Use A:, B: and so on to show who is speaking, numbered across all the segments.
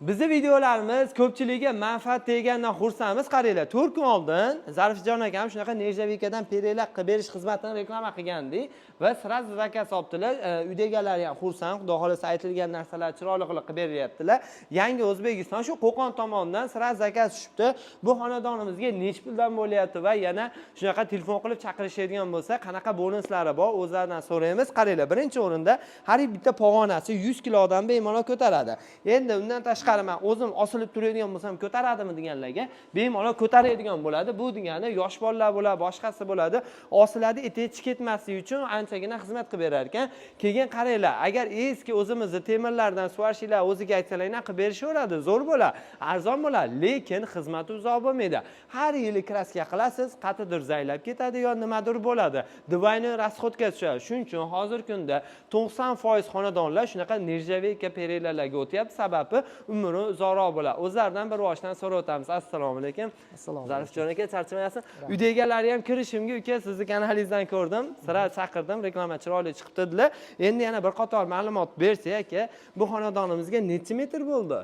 A: Bizni videolarimiz ko'pchilikka manfaat tegandan xursandmiz. Qaranglar, 4 kun oldin Zarifjon akam shunaqa нержавейка dan перила qilib berish xizmatini reklama qilgandik va сразу заказ olibdilar. Uyda egalari ham xursand, xudo xohlasa aytilgan narsalar chiroyli qilib qilib beryaptilar. Yangi O'zbekiston shu Qo'qon tomonidan сразу заказ tushibdi. Bu xonadonimizga nechi puldan bo'lyapti va yana shunaqa telefon qilib chaqirishadigan bo'lsa, qanaqa bonuslari bor, o'zlaridan so'raymiz. Qaranglar, birinchi o'rinda har bitta pog'onasi 100 kilodan bemalol ko'taradi. Endi undan tashqari man o'zim osilib turadigan bo'lsam ko'taradimi deganlarga bemalol ko'taradigan bo'ladi. Bu degani yosh bolalar bo'ladi, boshqasi bo'ladi. Osiladi, etek ketmasligi uchun anchagina xizmat qilib berar ekan. Keyin qaranglar, agar eski o'zimizni temirlardan сварщик lar o'ziga aytsalar qilib berishaveradi, zo'r bo'ladi, arzon bo'ladi, lekin xizmati uzoq bo'lmaydi. Har yili краска qilasiz, qayerdadir zaylab ketadi yo nimadir bo'ladi. Двойной расход ga tushadi. Shuning uchun hozirgi kunda 90% xonadonlar shunaqa нержавейка перила larga o'tyapti. Sababi umri uzoqroq bo'ladi. O'zlaridan bir boshdan so'rab o'tamiz. Assalomu alaykum.
B: Assalomu alaykum.
A: Zarifjon aka, charchamayapsiz? Uyda egalari ham kirishimga uka sizni kanalingizdan ko'rdim. Sira chaqirdim, reklama chiroyli chiqibdi dedilar. Endi yana bir qator ma'lumot bersak aka, bu xonadonimizga necha metr bo'ldi?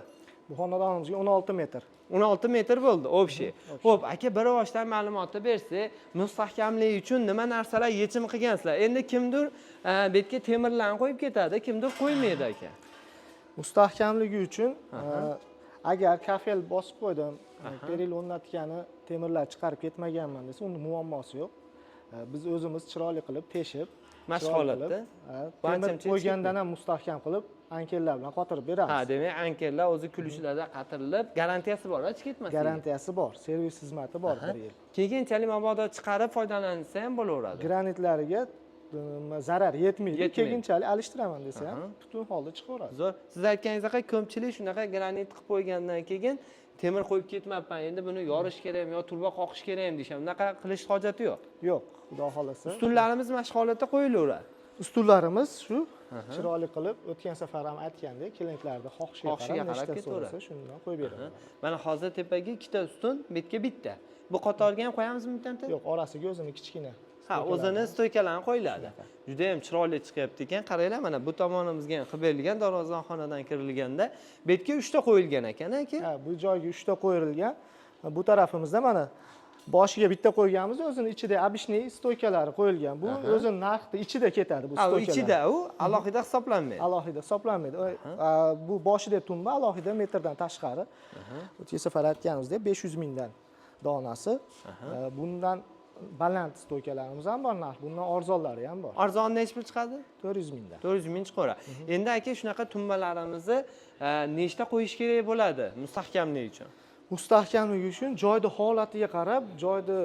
B: Bu xonadonimizga 16 metr.
A: 16 metr bo'ldi общий. Xo'p, aka, bir boshdan ma'lumotni bersak, mustahkamligi uchun nima narsalar yechim qilgansizlar? Endi kimdir bu yerga temirlarni qo'yib ketadi, kimdir qo'ymaydi aka.
B: Mustahkamligi uchun agar kafel bosib qo'ydim, перила o'rnatgani temirlar chiqarib ketmaganman desa, uni muammosi yo'q. Biz o'zimiz chiroyli qilib teshib,
A: Mana shu
B: chiroyli
A: holatda?
B: qilib,
A: Bu
B: temir
A: ancha-muncha
B: qo'ygandan ham mustahkam qilib, ankerlar bilan qotirib beramiz.
A: Ha, demak, ankerlar o'zi ключ larda qatirilib, garantiyasi bor, hech ketmasligi.
B: Garantiyasi bor, servis xizmati bor bir yil.
A: Keyinchalik mabodo chiqarib foydalansa ham bo'laveradi.
B: Granitlariga zarar yetmaydi.
A: Yetmaydi.
B: Keyinchalik alishtiraman desa ham butun holda chiqaveradi.
A: Zo'r. Siz aytganingizdek, ko'pchilik shunaqa granit qilib qo'ygandan keyin temir qo'yib ketmabman, endi buni yorish kerakmi yo turba qoqish kerakmi deyishadi. Unaqa qilish hojati yo'q.
B: Yo'q, xudo xohlasa.
A: Ustunlarimiz mana shu holatda qo'yilaveradi.
B: Ustunlarimiz shu chiroyli qilib, o'tgan safar ham aytgandek, klientlarni xohishiga
A: Xohishiga
B: qarab
A: qarab
B: nechta
A: ketaveradi.
B: so'rasa, shundan qo'yib beraman.
A: Mana hozir tepaga ikkita ustun, bu yerga bitta. Bu qatorga ham qo'yamizmi bitta?
B: Yo'q, orasiga o'zini kichkina
A: Ha, o'zini стойка larni qo'yiladi. Juda ham chiroyli chiqyapti ekan. Qaranglar, mana bu tomonimizga ham qilib berilgan, darvozaxonadan kirilganda bu yerga uchta qo'yilgan ekan, aka.
B: Ha, bu joyga uchta qo'yilgan. Bu tarafimizda mana boshiga bitta qo'yganmiz, o'zini ichida обычный стойка lari qo'yilgan. Bu o'zini narxni ichida ketadi bu
A: Ha, u
B: стойка lar.
A: ichida, u alohida hisoblanmaydi.
B: Alohida hisoblanmaydi. Bu boshida tumba alohida metrdan tashqari. O'tgan safar aytganimizdek 500 mingdan donasi. Bundan baland стойка larimiz ham bor narx, bundan arzonlari ham bor.
A: Arzon nechi pul chiqadi?
B: 400 mingdan.
A: 400 ming chiqaveradi. Endi aka, shunaqa tumbalarimizni nechta qo'yish kerak bo'ladi mustahkamlik uchun?
B: Mustahkamligi uchun joyni holatiga qarab, joyni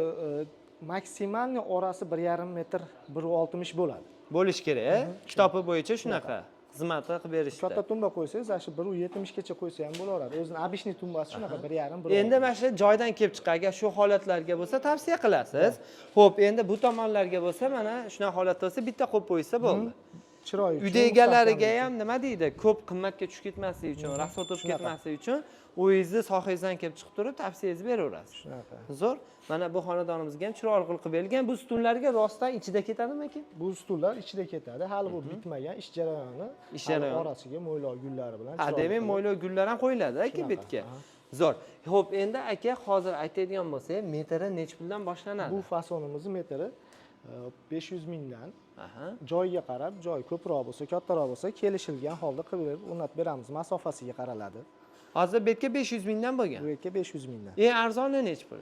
B: максимальный orasi 1,5 metr, 1,60 bo'ladi.
A: Bo'lishi kerak, kitobi bo'yicha shunaqa xizmatni qilib berishdi.
B: Katta tumba qo'ysangiz, ana shu 1,70gacha qo'ysa ham bo'laveradi. O'zini обычный tumbasi shunaqa 1,5, bir
A: Endi mana shu joydan kelib chiqadi. Agar shu holatlarga bo'lsa tavsiya qilasiz. Xo'p, endi bu tomonlarga bo'lsa, mana shunaqa holatda bo'lsa bitta qo'yib qo'ysa bo'ldi.
B: Chiroy uchun,
A: Uyda egalariga
B: mustahkamlik
A: ham nima deydi, ko'p qimmatga tushib ketmasligi uchun, расход bo'lib
B: Shunaqa.
A: ketmasligi uchun o'zingizni sohangizdan kelib chiqib turib tavsiyangizni beraverasiz.
B: Shunaqa.
A: Zo'r. Mana bu xonadonimizga ham chiroyli qilib berilgan. Bu ustunlarga rostdan ichida ketadimi aka?
B: Bu stullar ichida ketadi. Hali bu bitmagan, ish jarayoni.
A: Ish
B: Hali
A: jarayoni.
B: Orasiga mo'ylov gullari bilan
A: Ha,
B: chiroyli
A: demak,
B: qilib.
A: mo'ylov gullar ham qo'yiladi aka bu
B: Shunaqa,
A: yerga. Zo'r. Xo'p, endi aka, hozir aytadigan bo'lsak, metri nechi puldan boshlanadi?
B: Bu fasonimizni metri 500 mingdan. Joyiga qarab, joy ko'proq bo'lsa, kattaroq bo'lsa, kelishilgan holda qilib berib, o'rnatib beramiz. Masofasiga qaraladi.
A: Hozir bu yerga 500 mingdan bo'lgan.
B: Bu yerga 500 mingdan.
A: Eng arzoni nechi pul?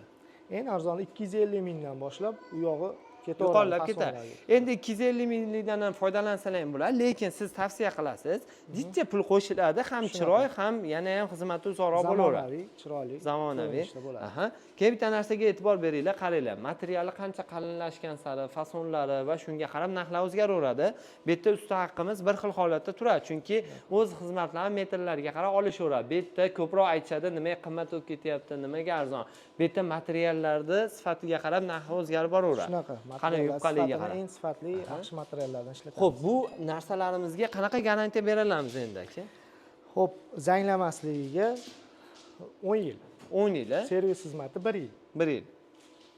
B: Eng arzoni 250 mingdan boshlab, u yog'i ketaveradi
A: Yuqorilab ketadi.
B: fasonlarga.
A: Endi 250 minglikdan ham foydalansalar ham bo'ladi, lekin siz tavsiya qilasiz, jicha pul qo'shiladi, ham chiroy, ham yana ham xizmati uzoqroq bo'laveradi.
B: Zamonaviy, chiroyli
A: Zamonaviy.
B: ko'rinishda bo'ladi.
A: Aha. Keyin bitta narsaga e'tibor beringlar, qaranglar, materiali qancha qalinlashgan sari fasonlari va shunga qarab narxlar o'zgaraveradi. Bu yerda usta haqqimiz bir xil holatda turadi, chunki o'z xizmatlarini metrlarga qarab olishaveradi. Bu yerda ko'proq aytishadi, nimaga qimmat bo'lib ketyapti, nimaga arzon. Bu yerda materiallarni sifatiga qarab narxi o'zgarib boraveradi.
B: Shunaqa.
A: Qalin
B: Materiallar
A: yupqaligiga
B: sifatini
A: qarab.
B: eng sifatli, yaxshi materiallardan ishlatamiz.
A: Xo'p, bu narsalarimizga qanaqa garantiya bera olamiz endi aka?
B: Xo'p, zanglamasligiga 10 yil.
A: 10 yil, a?
B: Servis xizmati 1 yil.
A: 1 yil.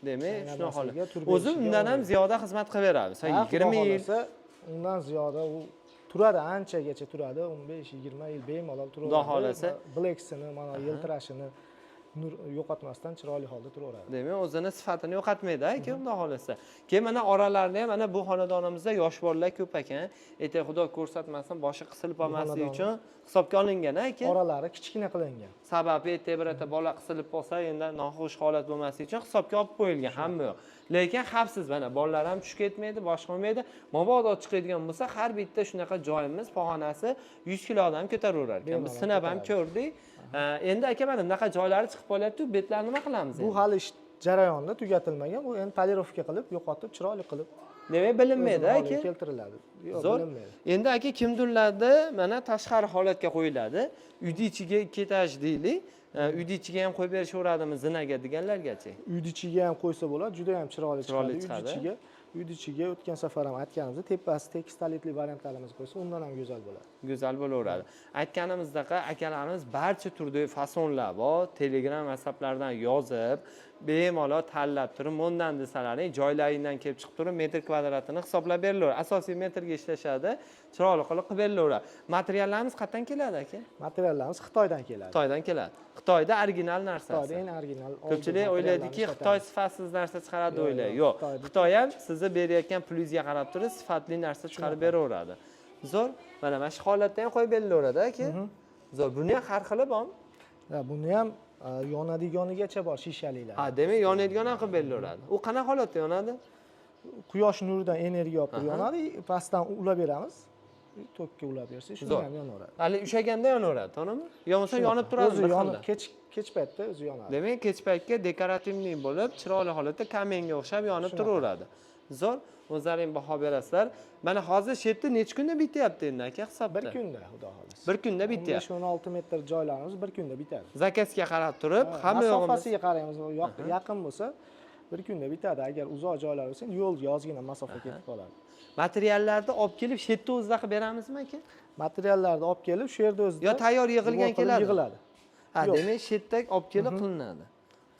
A: Demak, shunaqa holat.
B: Zanglamasligiga, tur
A: O'zi
B: berishiga
A: undan
B: 10
A: ham
B: yil.
A: ziyoda xizmat qilib beramiz.
B: Ha, Xudo
A: 20 yil.
B: xohlasa, undan ziyoda u Turadi, anchagacha turadi, 15-20 yil bemalol turaveradi.
A: Xudo xohlasa.
B: Bleksini, mana yiltirashini nur yo'qotmasdan chiroyli holda turaveradi.
A: Demak, o'zini sifatini yo'qotmaydi aka, xudo xohlasa. Keyin mana oralarida ham, mana bu xonadonimizda yosh bolalar ko'p ekan. Ertaga xudo ko'rsatmasin, boshi qisilib qolmasligi uchun hisobga olingan aka.
B: Oralari kichkina qilingan.
A: Sababi ertaga birorta bola qisilib qolsa, endi noxush holat bo'lmasligi uchun hisobga olib qo'yilgan hamma yoq. Lekin xavfsiz, mana bolalar ham tushib ketmaydi, boshqa bo'lmaydi. Mabodo chiqadigan bo'lsa, har bitta shunaqa joyimiz pog'onasi 100 kilodan ko'taraverar ekan. Biz
B: Bemalol
A: sinab ham
B: ko'taradi.
A: ko'rdik. Endi aka, mana bunaqa joylari chiqib qolyapti, betlarni nima qilamiz
B: Bu
A: endi?
B: hali ish jarayonida, tugatilmagan. Bu endi polirovka qilib, yo'qotib, chiroyli qilib
A: Demak, bilinmaydi
B: o'zini holiga
A: aka.
B: keltiriladi. Yo'q,
A: Zo'r.
B: bilinmaydi.
A: Endi aka, kimdirlarda mana tashqari holatga qo'yiladi. Uyni ichiga ikki etaj deylik. Uyni ichiga ham qo'yib berishaveradimi zinaga deganlargachi?
B: Uyni ichiga ham qo'ysa bo'ladi, juda ham chiroyli
A: Chiroyli
B: chiqadi.
A: chiqadi.
B: Uyni ichiga, uyni ichiga o'tgan safar ham aytganimizda, tepasi tekstolitli variantlarimiz qo'ysa, undan ham go'zal bo'ladi.
A: Go'zal bo'laveradi. Aytganimizdaqa, akalarimiz, barcha turdagi fasonlar bor. Telegram, WhatsApplardan yozib, bemalol tanlab turib, bundan desalaring, joylaringdan kelib chiqib turib, metr kvadratini hisoblab berilaveradi. Asosiy metrga ishlashadi, chiroyli qilib qilib berilaveradi. Materiallarimiz qayerdan keladi aka?
B: Materiallarimiz Xitoydan keladi.
A: Xitoydan keladi. Xitoyda original narsasi.
B: Xitoyda eng original oldi
A: Ko'pchilik o'ylaydiki,
B: materiallarni
A: Xitoy
B: ishlatamiz.
A: sifatsiz narsa chiqaradi
B: Yo'q,
A: o'ylaydi.
B: yo'q,
A: Yo'q, Xitoy ham sizni berayotgan pulingizga qarab turib sifatli narsa chiqarib beraveradi. Zo'r. Mana shu holatda ham qo'yib berilaveradi aka. Zo'r. Buni ham har xili bormi?
B: Ha, buni ham yonadiganigacha bor, shishalilar.
A: Ha, demak, yonadigan ham qilib berilaveradi. U qanaqa holatda yonadi?
B: Quyosh nuridan energiya olib turib yonadi, pastdan ulab beramiz. Tokka ulab bersak, shunda
A: Zo'r.
B: ham yonaveradi.
A: Hali ushlaganda yonaveradi, to'g'rimi? Yo bo'lmasa yonib turadi
B: O'zi
A: bir
B: yonib
A: xilda.
B: Kech paytda o'zi yonadi.
A: Demak, kech paytga декоративный bo'lib, chiroyli holatda kamenga o'xshab yonib turaveradi. Zo'r. O'zlaring baho berasizlar. Mana hozir shu yerda necha kunda bityapti endi aka hisobda?
B: Bir kunda, xudo xohlasa.
A: Bir kunda bityapti.
B: 15-16 metr joylarimiz bir kunda bitadi.
A: Заказ ga qarab turib, hamma yo'g'imiz
B: Masofasiga qaraymiz. Yaqin bo'lsa bir kunda bitadi. Agar uzoq joylar bo'lsa, yo'lga ozgina masofa ketib qoladi.
A: Materiallarni olib kelib, shu yerda o'zida qilib beramizmi aka?
B: Materiallarni olib kelib, shu yerda o'zida
A: Yo tayyor yig'ilgan
B: сбор qilib
A: keladi?
B: Yig'iladi.
A: Ha,
B: Yo'q.
A: demak, shu yerda olib kelib qilinadi.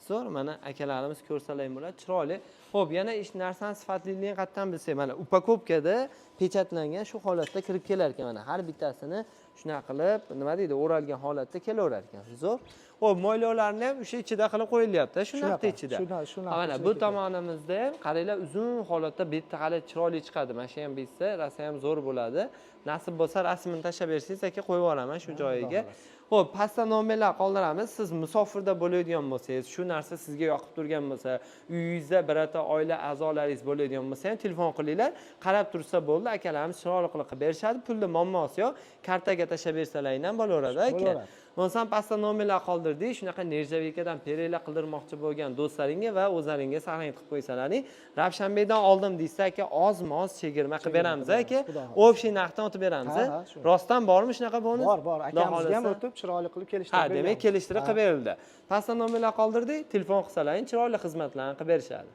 A: Zo'r, mana akalarimiz ko'rsalar ham bo'ladi, chiroyli. Xo'p, yana ish narsani sifatliligini qayerdan bilsak, mana упаковка da pechatlangan shu holatda kirib kelar ekan. Mana har bittasini shunaqa qilib, nima deydi, o'ralgan holatda kelaverar ekan. Zo'r. Xo'p, moylovlarni ham o'sha ichida qilib qo'yilyapti, shu
B: Shunaqa,
A: naqd ichida.
B: shu
A: Ha,
B: naqd
A: mana
B: ichida
A: bu
B: ketadi.
A: tomonimizda ham qaranglar, uzun holatda bu yerda hali chiroyli chiqadi. Mana shu ham bitsa, rosa ham zo'r bo'ladi. Nasib bo'lsa, rasmini tashlab bersangiz aka, qo'yib yuboraman shu joyiga. Xo'p, pastda nomerlar qoldiramiz. Siz musofirda bo'layotgan bo'lsangiz, shu narsa sizga yoqib turgan bo'lsa, uyingizda birorta oila a'zolaringiz bo'ladigan bo'lsa ham telefon qilinglar. Qarab tursa bo'ldi, akalarimiz chiroyli qilib qilib berishadi. Pulni muammosi yo'q. Kartaga tashlab bersalaring ham bo'laveradi aka.
B: Bo'laveradi.
A: Bo'lmasam pastda nomerlar qoldirdik. Shunaqa нержавейка dan перила qildirmoqchi bo'lgan do'stlaringga va o'zlaringga saqlanib qilib qo'ysalaring, Ravshanbekdan oldim deysa aka, oz-moz chegirma qilib beramiz aka.
B: Xudo xohlasa.
A: Общий narxdan o'tib beramiz.
B: Ha, shu.
A: Rostdan bormi shunaqa bonus?
B: Bor.
A: Xudo
B: Akamizga ham
A: xohlasa.
B: o'tib, chiroyli qilib kelishtirib
A: Ha, demak,
B: berganmiz.
A: kelishtirib qilib berildi. Pastda nomerlar qoldirdik, telefon qilsalaring chiroyli xizmatlarni qilib berishadi.